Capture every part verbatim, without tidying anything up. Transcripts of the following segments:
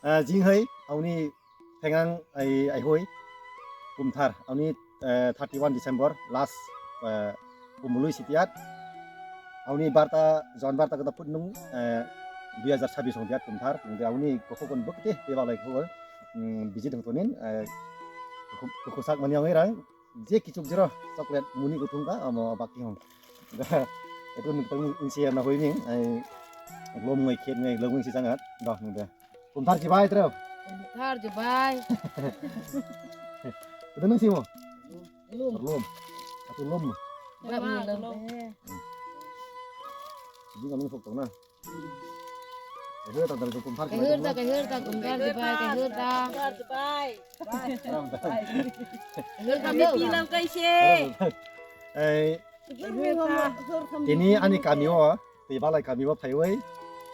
Ah, jing hai, auni thengang ai, ai hoi, kumthar, auni, eh, thirty one December, last, eh, kumului sitiat, auni barta, jon barta kata put nung, eh, dui hajar sabis hong diat kumthar, nung auni kokokon bukti, tiba lai kokokon, mm, visit hong tonin, eh, kuku-, kukusak mani ang irang, je kichuk jero chocolate muni kutung ka, amo baki hong. Itu nung tang insi na hoi ni, ai, lom ngai khet ngai, lom ngai si jangat, dah nung deh. Kumthar chibai tro. Kumthar chibai. Itu nung simo. Lum. Lum. Atu lum. Ram ni lum. Sini kami sok tong na. Kahir ta dari kumthar chibai. Kahir ta, kahir ta, kumthar chibai, kahir ta. Kumthar chibai. Ram ta. Kahir ta. Kami pilam kaise. Eh, kahir ta. Tini ani kami o. Tei balai kami bo phaiwi,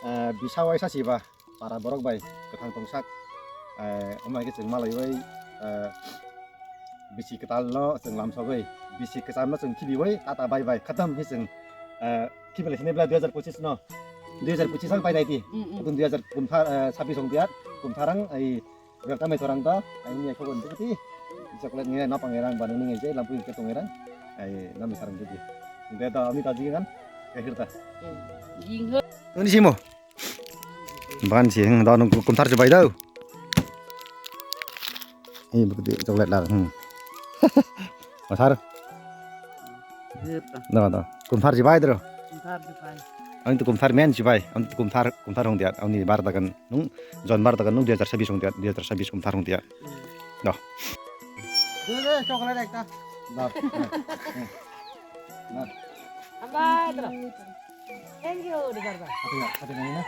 eh, bisa waisa siba para borok bai kwthang tongsak, eh, wngma khe chwng malaiwi, eh, bisi kwtalno chwng lamsogwi, bisi kwcharno chwng khibiwi tata bai bai khatam khe chwng, eh, khibilai sini bla dui hajar pochis no, dui hajar pochis ang painai di, mm, mm, dui hajar kumthar, eh, sabis ong dia, kumtharang ai Rang tamai torang ta, ai ni khobor dukti. Chocolate ni na pangerang bani ni je lampu ke tongerang. Ai nami sarang dukti. Be ta ami ta jigan kahir ta. Jing ho. Ini simo. Ban si heng da nung kumthar je bai dau. Ini bukti chocolate lar. Hmm. Masar. Jep ta. Da da. Kumthar je bai dro. Kumthar je bai. Ang tu kumthar men je bai. Ang tu kumthar kumthar hong dia. Ang ni bar dagan. Nung jon bar daga nung dui hajar sabis hong dia, dui hajar sabis kumthar hong dia. Hmm. Dah. Dui, dui, chocolate ekta. Dah. Nah. Nah. Apa itu? Thank you, di Garba. Apa ya? Apa yang ini?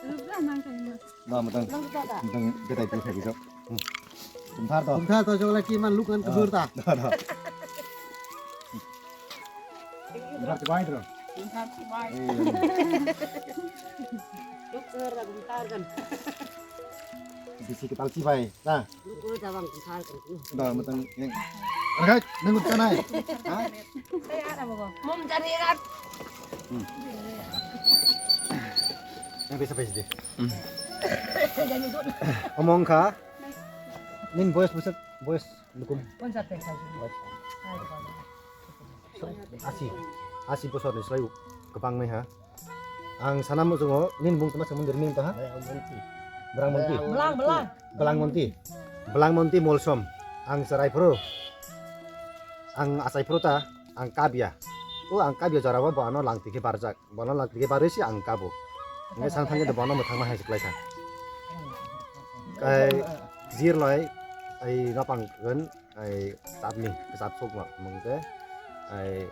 Rubra nang kayo. Dah, matang. Nang kita tak? Matang kita itu saya bisa. Hmm. Kumthar to. Kumthar to chocolate ki man lukan kebur ta. Dah, dah. Kumthar chibai tro. Kumthar chibai. Eh. Luk sir da kumthar kan. Bisi kwtal chibai, na? Luk ko da bang kumthar kan. Da, matang, eh. Ragai, nang kumthar nai. Ha? Mom jani rat. Hmm. Yang bisa pes deh. Hmm. Omong kha. Nin boys busak, boys. Lukum. Asi, asi bosor ni slai kwbang nai ha. Ang sana muchungo nini bung tama samung diri nini taha? Belang Monti. Belang, Belang. Belang Monti. Belang Monti Molsom. Ang chwrai phuru. Ang achai phuru ta, ang kabya. O ang kabya jora bo, bo ano lang tiki barjak. Bono lang tiki barwi si ang kabo. Nge sang thangke de bono mwthangma hai siklai kha. Kai jir loi ai nopang gun ai chapni chap sok ma mungke ai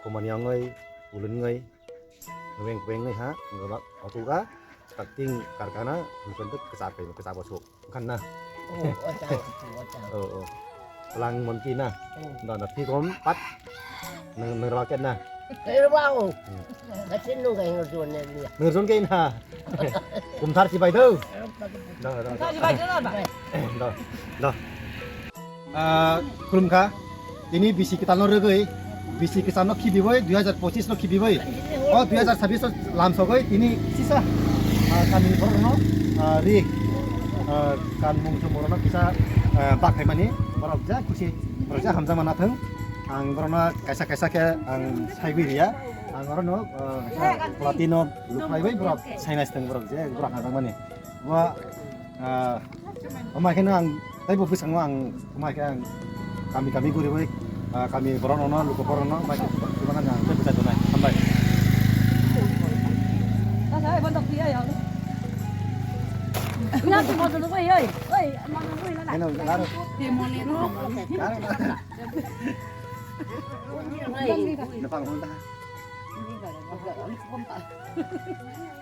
khumani ongoi ulun ngoi ngweng kweng ngoi ha ngobak otuga takting karkana mungkin tu kechap kai kechap osok. Kan na. Oh, oh, tahu, oh, tahu. Oh, oh. Belang Monti na. Oh. Da, da, pi kom pat. Nang, nang rawa ket na. Kaya ba, oh. Hmm. Kasin nung kaya ngerjon ne dia. Ngerjon kaya na. Kumthar chibai do. Da, da, da. Kumthar chibai do na ba? Da, da. Ah, khulumkha. Tini bisi kwtal no rwgwi, bisi kwcham no khibiwi, dui hajar pochis no khibiwi, o dui hajar sabis no lamsogwi tini sisa, ah, kami borok no, ah, ri, ah, kanmung chumung rok no kisa, ah, bakhaimani borok ja khusi, borok ja hamjakma nathung. Ang borok no kaisa kaisa khe ang saiwi riya, ang oro no, ah, kaisa plati no lukhaiwi borok sainai sitwng borok je borok hamjakmani. Bo, ah, omo khe no ang tei bo bwskango ang omo khe ang kami kami guriwi, ah, kami borok no, luku borok no, omo khe bwskango ang tei bwsai tonai. Hambai. Eno, laro. Laro, laro. Napang hon ta.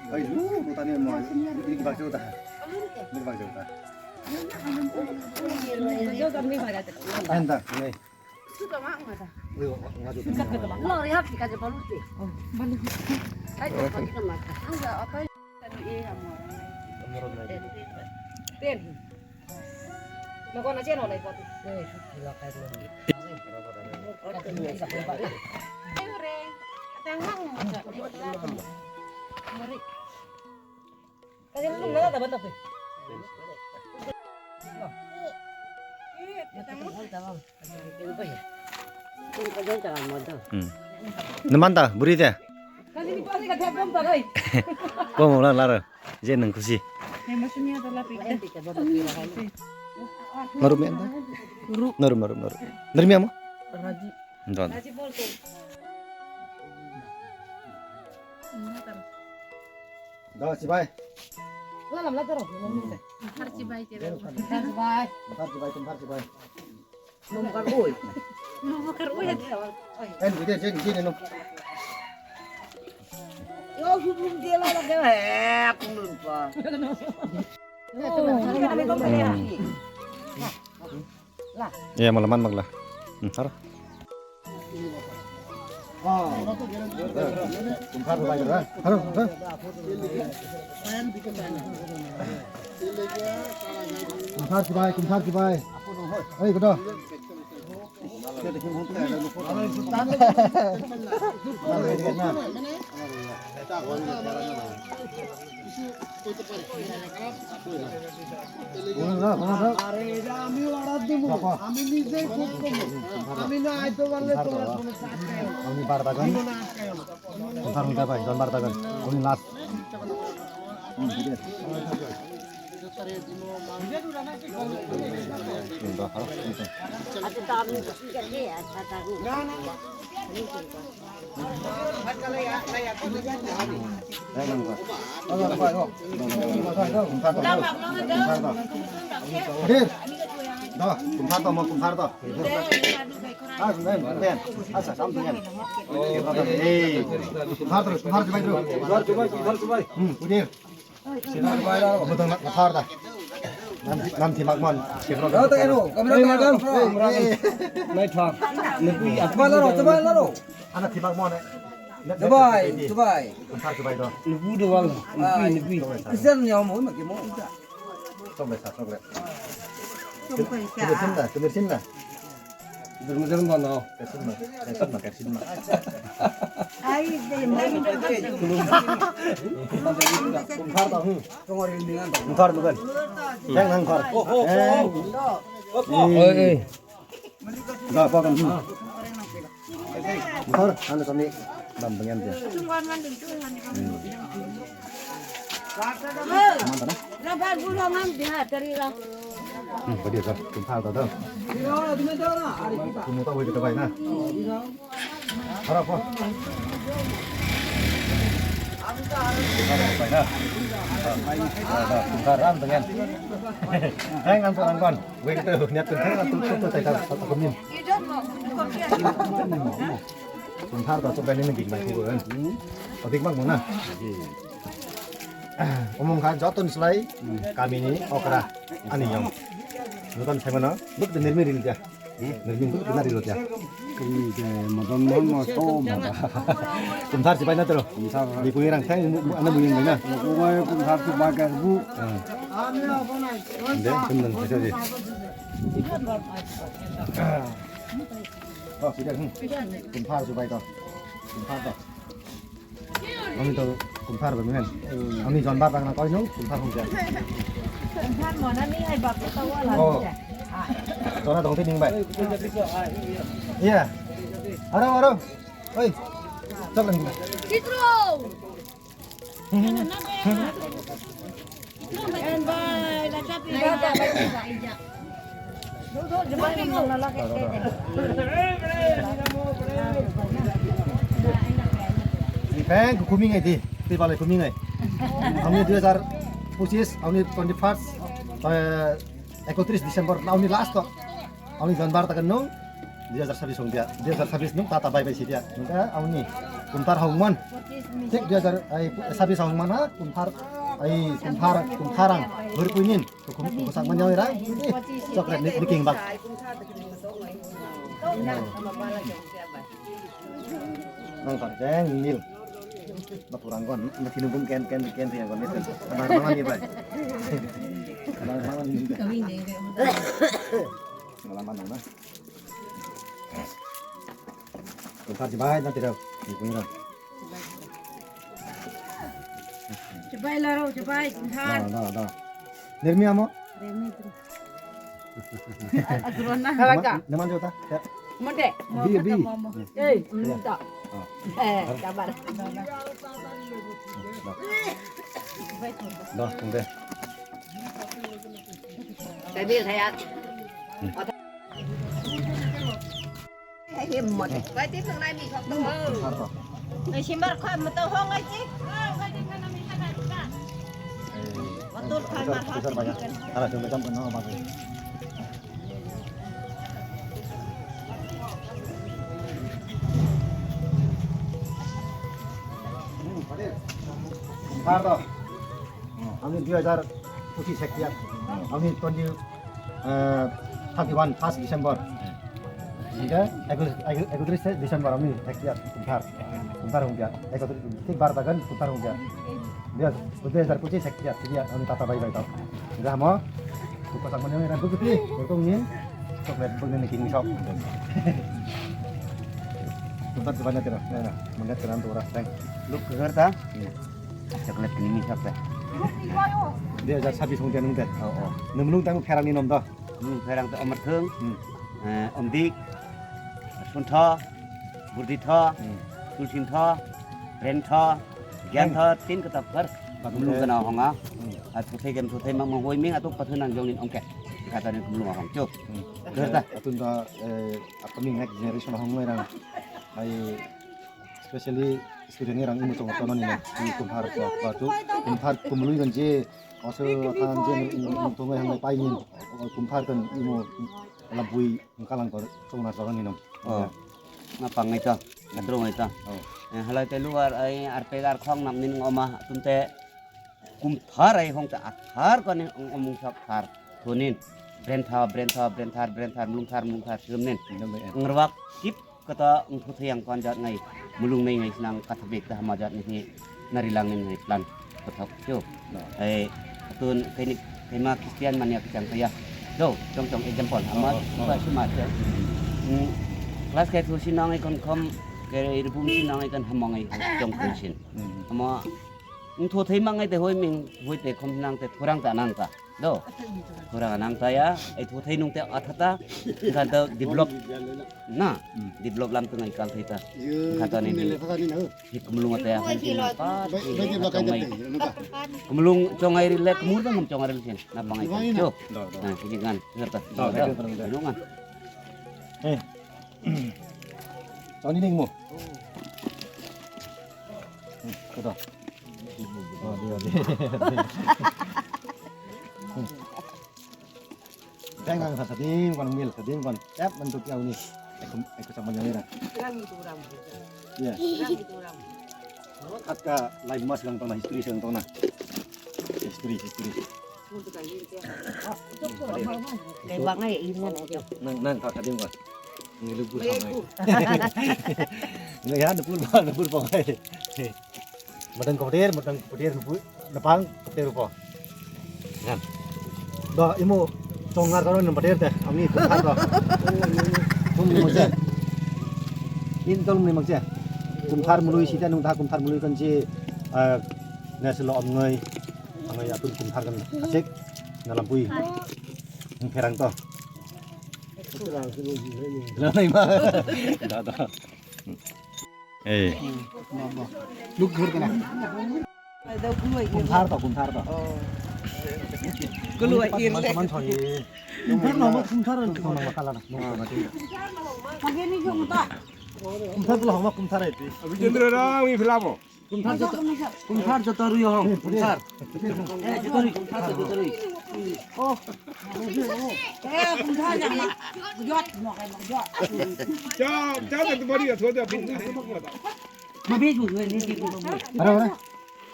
Oi, lu, lu tani mo. Ini bak jauh ta. Ini bak jauh ta. Anda, ini. Lo, ya, kita aja balut deh. Balut. Ayo, kita makan. Enggak, apa? Ten. Nokona chen olai kotu. Ayo re. Tang mang. Mari. Hmm. Nang man da, bwrwi de? Bo mo la, la ro. Je nang khusi. Maru me anda? Maru, maru, maru. Dari me amo? Don. Da, chibai. Tumphar chibai, tumphar chibai, tumphar chibai. Tumphar oi. Tumphar oi. En, gede, gede, gede, no. Yo, su, su, dia la, la, dia, eh, aku lupa. Ya, malah man magla. Hmm, haro. Tumphar chibai, tumphar chibai. Oi, koto. আরে, এটা আমি অর্ডার দিব, আমি নিজেই খুব কম। আমি না আইতে পারলে তোমরা কোনো চাকরি আমি বারো টাকা। দিব না আটকায় না। Tumphar hwnka bai, jon bar dagan. Oni last. Dir. Da, tumphar to, mo tumphar to. Ah, nen, nen. Asa, sam nen. Eh, tumphar to, tumphar to, tumphar to. Hmm, udir. Budang nak tumphar da. Nam, nam thimak mon. Sibro. Kamera, kamera, kamera. Nai thar. Apa laro, coba laro. Ana thimak mon. Dubai, Dubai. Tumphar Dubai do. Nubu do wal. Nubu, nubu. Kisan nyom ho, maki mo. Chocolate, chocolate. Tumir sinna, tumir sinna. Tumir sinna, tumir sinna. Ai, de, mai. Tumphar to, hmm. Tumphar bukan. Yang nangphar. Oh, oh, oh. Eh. Oi, oi. Da, pa kan. Tor, ano kami dam pengen dia. Mana tadi? Hmm, tadi tor, tumphar to, tor. Kumu to, woi, kita bai na. Haro, po. Bai na. Tumphar dam pengen. Heng, anto, anton. Weng tu, niat tu, tu, tu, tu, tu, tu, tu, tu, tu. Tumphar to, tu, tu, tu, tu, tu, tu. Odik mak mona. Umum kha, joto ni slai, kami ni okra, ani yong. Bukan saya mana, buk tu nirmi rin dia. Nirmi buk tu nari lo dia. Ini ke, madan mon, mas to, madan. Tumphar si bai na tero. Tumphar. Di puni rang thang, mu, mu, ana muyung bai na. Kumai tumphar si bai ka bu. Ande, kum dan bisa di. Oh, sudah, hmm. Tumphar si bai to. Tumphar to. Ami to tumphar bai men. Ami jon bar tang na koi no, tumphar hung ja. Tumphar mo na ni hai bak ta wala. Oh. Tona dong te ning bai. Iya. Aro, aro. Oi. Chok lang. Citro. Bang, kuming ai di, di balai kuming ai. Ang ni dui hajar pochisni, ang ni twenty first, eh, ekotris December, ang ni last to. Ang ni jon bar ta kan nung, dui hajar sabis hong dia, dui hajar sabis nung tata bai bai si dia. Nung ka ang ni tumphar hong man. Tik dui hajar ai sabis hong man ha, tumphar ai tumphar, tumphar ang, hur kuinin. Kum, kum sak manya ira. Chocolate ni, ni king bak. Nang tak jeng nil. Baturang kon, na thinu bum ken, ken, ken thia kon. Nang mangan ni bai. Nang mangan ni. Malam mana na? Tumphar si bai na tira. Ni pun ira. Bai laro je bai. Da, da, da. Nermi amo? Nermi tu. Agro na. Naman, naman jota. Ya. Mode. Bi, bi. Eh, minta. Oh. Eh, sabar. Da, tungde. Tadi saya. Himmat. Bai ti thang nai mi khok to. Simbar khoi ma to hong ai chi. Matul khoi ma ha. Ara jom jam no ba. Bar to. Ami dui hajar pochis hektiar. Ami twenty, eh, thirty one, first December. Hingke ekotris, ekotris December ami hektiar kumthar. Kumthar hungya. Ekotris, thik bar dagan kumthar hungya. Dia, dui hajar pochis hektiar. Dia ami tata bai bai tau. Hingke amo, kuko sakmani ami ran bukuti, kuko ngin, chocolate bukni ni king shop. Kumthar jibana tera, ya, ya. Mangga tera tu orang, thank. Look, kegar ta? Chocolate kini mi sap ta. Dui hajar sabis hung dia nung ta. Oh, oh. Nung nung tang pherang ni nom da. Nung pherang ta Omar Thung. Hmm. Eh, Omdik. Suntho. Burditho. Hmm. Tulsintho. Premtho. Gyantho. Tin kata phar. Nung kana honga. Hmm. Athu thai gan thu thai mang mang hoi ming atu pathu nang jong nin ongke. Kata ni kumlung hong chu. Hmm. Kegar ta. Atun da, eh, upcoming next generation hong mai rang. Ai Specially student ni rang imo tongo tono nini kumthar to to kumthar kumului kan je oso than je tongo yang pai ni kumthar kan imo labui kalang ko tongna jaga ni nom. Oh. Na pangai to, na drungai to. Oh. Eh, halai te luar ai arpegar khong nam nin ngoma tumte. Kumthar ai hong ta athar kani ong omung sak thar. Thunin. Bren tha, bren tha, bren thar, bren thar, mlung thar, mlung thar, sirumnin. Ngambai, eh. Ngrwak kip kata ong thu thayang kon jat ngai. Mulung nai ngai sinang katha bek ta hama jat ni nari lang ni ngai plan. Kothok chu. No. Ai tun kaini kaima Christian mania kichang kaya. Do, chong chong example. Ama, oh, oh, oh. Suma, suma, suma. Hmm. Class kai thu sinang ai kon khom, kai rubum sinang ai kon hamang ai chong thu sin. Hmm. Ama Ungtho thai mangai te hoi ming hoi te khom nang te thurang ta nang ta. Do. Thurang nang ta ya, ai tho thai nung te atha ta, gan ta develop na, develop lam tu ngai kal thai ta. Gan ta ni ni. Hi kumlung ta ya, hoi ki na pa, hi na ta ngai. Kumlung chongai ri le, kumur ta ngam chongai ri le, na pangai ta. Cho. Na, hi gan, hi ta. Nungan. Eh. Tony ning mo. Kata. Oh, dia, dia. Teng ang sa sadim kon mil sadim kon tap man tu kiau ni. Aku aku sama jangan ira. Rang itu orang. Ya. Rang itu orang. Kata lain mas yang tona history yang tona. History history. Nang nang kaka ding ba. Ngilu bu sangai. Ngilu ya nupul ba nupul ba ngai. Madang koder madang koder nupul napang koder rupo. Ngan. Do imo chongar karo nang koder te ami kumthar do. Tum ni mojak. In tol ni mojak. Kumthar mului sita nung da kumthar mului kan si. Neselo omngai. Ang ya pun kum hargan asik na lampui. Ang pherang to. Lalai ma. Da da. Eh. Look good kana. Kum thar to, kum thar to. Kulu ir le. Man thoi. Kum thar no, kum thar no. Kum thar no, kala na. Kum thar to, kum thar ai. Abhijendra Rao, mi filamo. Kumthar joto, kumthar joto rwi hong, kumthar. Eh, joto rwi, kumthar joto rwi. Oh. Eh, kumthar jang ma. Jot, mo kai mo, jot. Cha, cha, cha, bari ya, thoda, bin. Ma be ju, ni ji, ni ji. Ara, ara.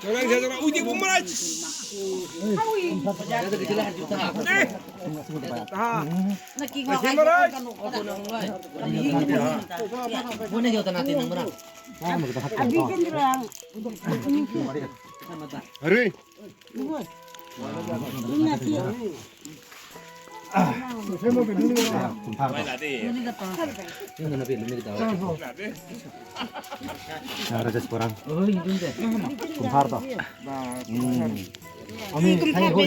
Orang saya orang uji bumraj. Kumthar joto rwi. Ha. Na ki mo kai. Bumraj. Bune joto na tin mura. Abhijendra. Hare. Kumthar to. Kumthar to. Hmm. Ami khai hoi.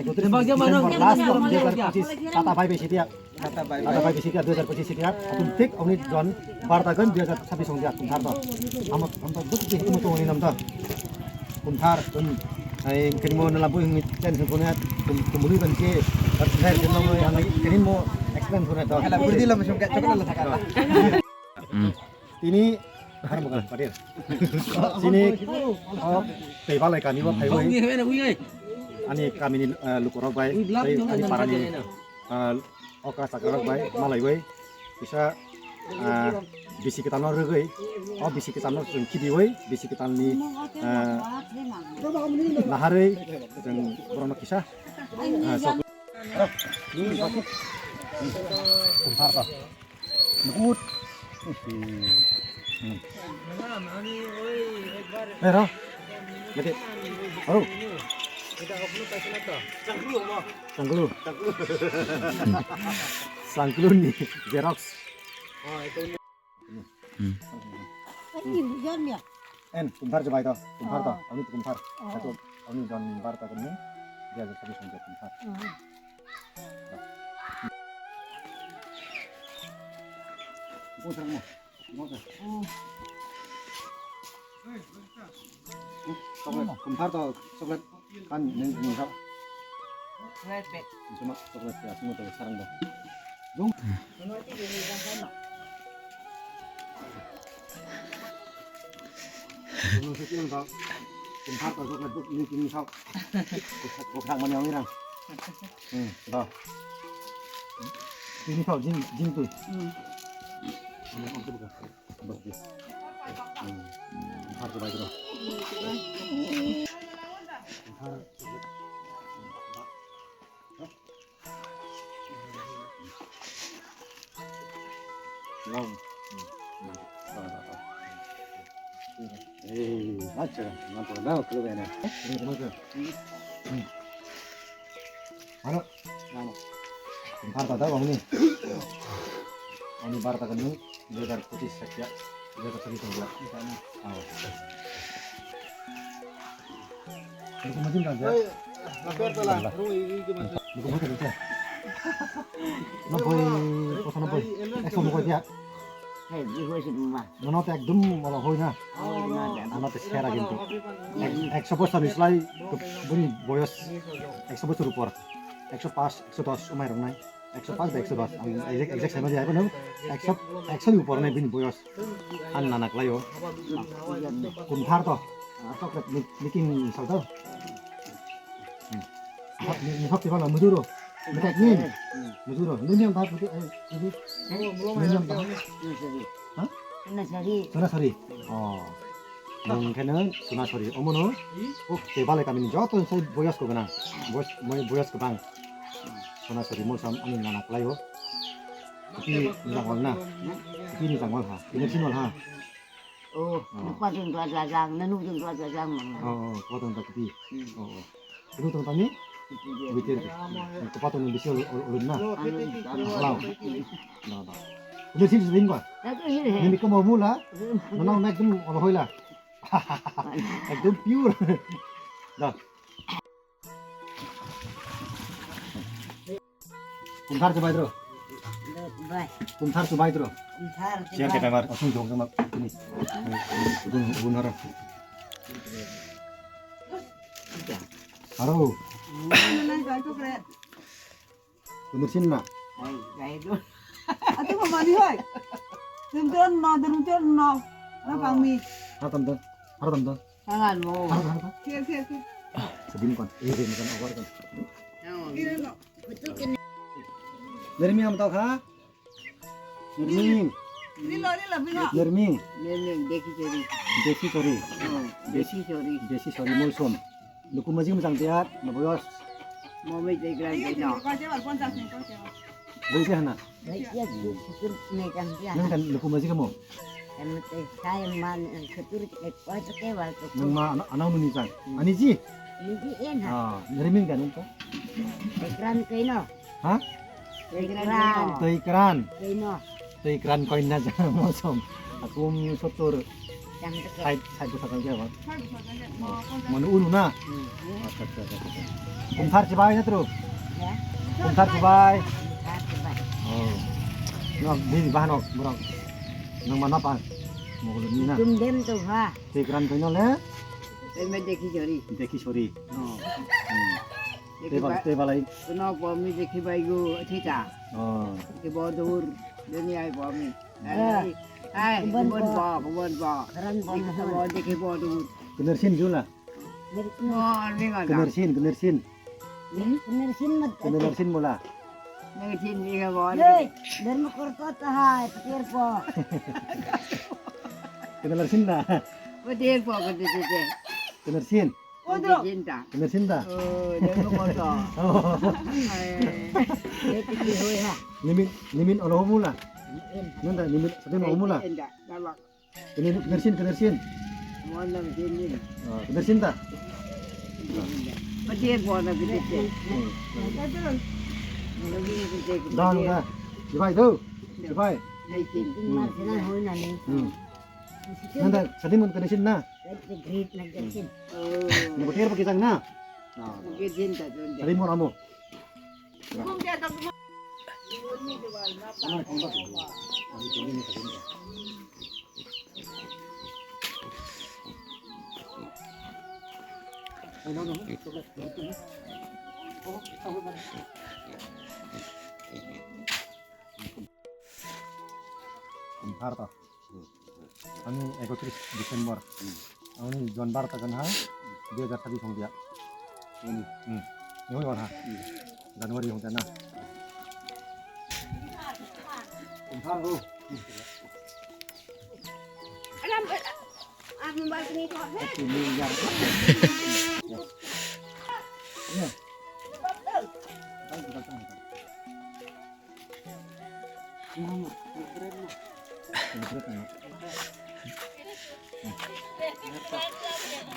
Ekotris December last dui hajar pochishish. Tata bai bai sitia. Tata bai bai sitia dui hajar pochishish sitia. Atum thik ami jon bar dagan dui hajar chabbish ong dia Kumthar to. Amo, amo duk di imo to ni nam to. Kumthar, tum, ai, kini mo na lampu ini ten sempurna, tum, tum bulu kan ke, but saya kini mo, yang kini mo explain sempurna to. Kalau budi lo masuk ke, coba lo tak apa. Hmm. Ini, harap bukan, Padir. Sini, oh, tei balai kami bo phaiwi. Ani kami ni, eh, lukurok bai, tei ani para ni, eh, okra chakra rok bai, malai bai. Kisa, ah, bisi kwtal no rwgwi, o bisi kwtal no chwng khibiwi, bisi kwtal ni, ah, naharwi chwng borok no kisa, ah, sok. Kumthar to. Nukut. Hmm. Hei, ro. Mati. Aro. Sangkulu. Sangkulu ni xerox. Hmm. En, Kumthar je bai to, Kumthar to, oh. Ani Kumthar. Oh. Satu, ani jon bar ta kene, dia jadi satu songket Kumthar. Oh. Bung serang mo. Bung serang. Oh. Chocolate, Kumthar to chocolate kan neng neng kau. Chocolate bag. Cuma chocolate ya, semua to sarang dah. Dong. Kumthar to chocolate bag ini kini kau. Kau kau mani orang. Hmm, dah. Ini kau jing jing tu. Hmm. Ini kau tu bukan. Bas, bas. Hmm. Har ke baik, bro. Har. Lau. Hmm. Eh, macam, nampak dah, kalau ini. Ini, ini, ini. Hmm. Ano? Ano? Kumthar ta da, bang ni. Ani bar ta kanu, dui hajar pochishish sakya, dui hajar pochishish sakya. Ano? Ini kemana sih, Bang? Oi, lapar pala. Ini kemana sih? Ini kemana sih? Noboi, kosong noboi. Ekso noboi dia. Hei, bihoi se buma. Nono to ekdom olo hoi na. Oh, no. Ano to sera kintu. Ek-, ekso bosor ni slai to bini boyos ekso bosor upor. Ekso pas, ekso dos umai rok nai. Ekso pas ba ekso dos. Ang exact, exact sai ma jai, no? Ekso, ekso ni upor nai bini boyos. An nana klai o. Kumthar to. Ah, chocolate mi-, making sal to. Hmm. Ni, ni hap tiba la mujuro. Mujuro. Ni yang bahas betul, eh, ini. Ni yang bahas. Hah? Sunasari. Sunasari. Oh. Nang kena Sunasari. Omono. Oh, te bale kami ni joto sai boyos ko gana. Boyos, moi boyos ko bang. Sunasari mo sam ani nana klai o. Tapi ni jangwal na. Tapi ni jangwal ha. Ini sinol ha. Oh, oh. Nukpa jeng dua jajang, nanu jeng dua jajang mang. Oh, oh, kau tong tak pi. Hmm. Oh, oh. Itu tong tani? Itu dia. Bitir. Kau patong ni bisi ul-, ul-, ulun na. Anu, anu. Wow. Dah, dah. Udah sini sini kau. Tapi ini. Ini kau mau mula? Mana nak tu orang hoi lah. Ekdom pure. Dah. Kumthar chubai dro. Bai. Kumthar chubai dro. Kumthar chubai. Siang kita mar, asung jong sama ini. Gun gun haro. Haro. Ini nai gai tu kre. Bener sin na. Ai, gai tu. Atu mama ni hoi. Tum tum no, tum tum no. Apa kami? Hatam tu. Hatam tu. Tangan mo. Hatam hatam. Kir kir kir. Sedih kan. Eh, ini kan awar kan. Tangan. Kir no. Nermi am tau kha? Nermi. Rilo, rilo, rilo. Nermi. Nermi, desi chori. Desi chori. Oh, desi chori. Desi chori, mulsom. Nuku majing majang tiar, naboyos. Mo mai dei gran dei no. Bung se hana. Nang kan nuku majing mo. Em te sai man, eh, setur ke koi to ke wal to. Nang ma ana, ana nuni jang. Ani ji? Ani ji en ha. Ah, nermi kan nung to. Ekran ke no. Ha? Twi kran. Twi kran. Twi no. Twi kran koina jang mosom. Akum sotur. Jang twi. Side, side bwsa jang khe ba? Manu unu na? Hmm. Acha, acha, acha, acha. Kumthar chibai na tru? Ya. Kumthar chibai. Kumthar chibai. Oh. No, di bahano borok. Nang mana pa? Mogol ni na. Tum dem tu ha. Twi kran koina le? Twi me dekhi chori. Dekhi chori. Oh. Hmm. Tei bal-, tei balai. Kuno pomi dekhi baigu thita. Oh. Ke bo dur, deni ai pomi. Ah. Ai, ai, kubon bo, kubon bo. Kubon bo. Dekhi bo, dekhi bo dur. Kenersin jula. Mo, ni ngada. Kenersin, kenersin. Hmm? Kenersin mat. Kenersin mula. Kenersin ni ke bo. Hey, derma korto tahai, petir po. Kenersin na. Petir po, petir po. Kenersin. Odo. Cinta. Bener cinta. Oh, dia mau foto. Oh. Eh, dia pergi hui ha. Nimin, nimin olo mula. Nanda nimin sate mau mula. Inda, dalam. Bener, bener sin, bener sin. Mau nang sini. Oh, bener cinta. Betul, mau nang betul. Hmm. Lagi betul. Dah, dah. Dibai tu. Dibai. Hai, sini. Hmm. Mana hui nani? Hmm. Nanda sate mau bener sin na. Great na jasin. Nang betul pakai sang na. Mungkin cinta tu. Sate mau amo. Kumthar to. Ani ekotris December. Hmm. Ani jon bar ta kan ha. Dui hajar sabis hong dia. Hmm. Hmm. Ini wan ha. Hmm. January hong dia na. Kumthar ro. Ini ya. Ya.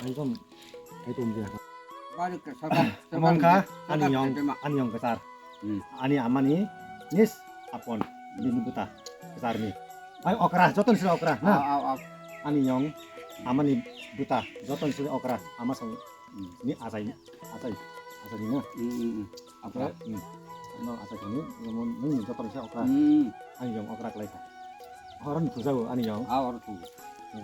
Ekdom, ekdom dia. Balik ke sarkar, sarkar Among ka, ni, ani sarkar yong, ni tema. Ani yong kesar. Hmm. Ani amani nis apon, bini buta kesar ni. Ai okra, joton sila okra, na? Au, au, au. Ani yong, amani buta, joton sila okra, ama song. Hmm. Ni achai, achai, achai ni na. Hmm, hmm, hmm. Okra. Hmm. No achai ni, nung joton sila okra. Hmm. Ani yong okra kelai kha. Horon puja o ani yong. Ah, horon puja.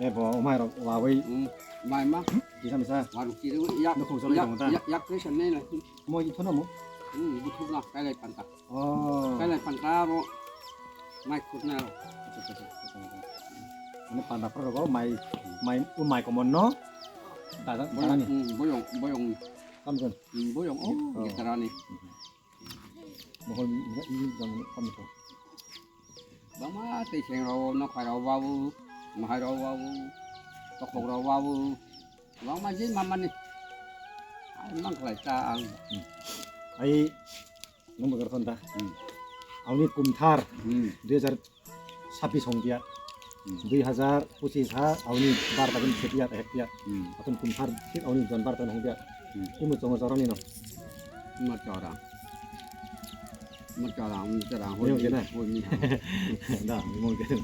Ebo omai rok wawi. Hmm. Mai ma. Kisa misa. Waru kiri ya. Nukung solo ya, tong ta. Ya, ya kri sanne na. Mo itu na mo. Hmm, buthuk na kailai panta. Oh. Kailai panta ro. Mai khutna ro. Ini panta pro ro mai, mai, un mai komon no. Dada, boyong, dada ni. Hmm, boyong, boyong. Kamson. Hmm, boyong. Oh, oh. Gitarani. Mohol ini jam kami tu. Bangma tei seng rok, nokhai rok babu, mahai rok babu, tokhok rok babu, bangma je mamani. Ai mang khlai ta ang. Hmm. Ai nung bagar thon da. Hmm. Auni kumthar Hmm. dui hajar sabis hong dia. Hmm. Dui hajar pochis ha auni bar ta bin sepia ta hepia. Hmm. Atun kumthar thik auni jon bar ta hong dia. Hmm. Kumu chongo chorani no. Ma chora. Ma chora, ma chora. Mo ke na? Hoi mi ha. Da, mo ke.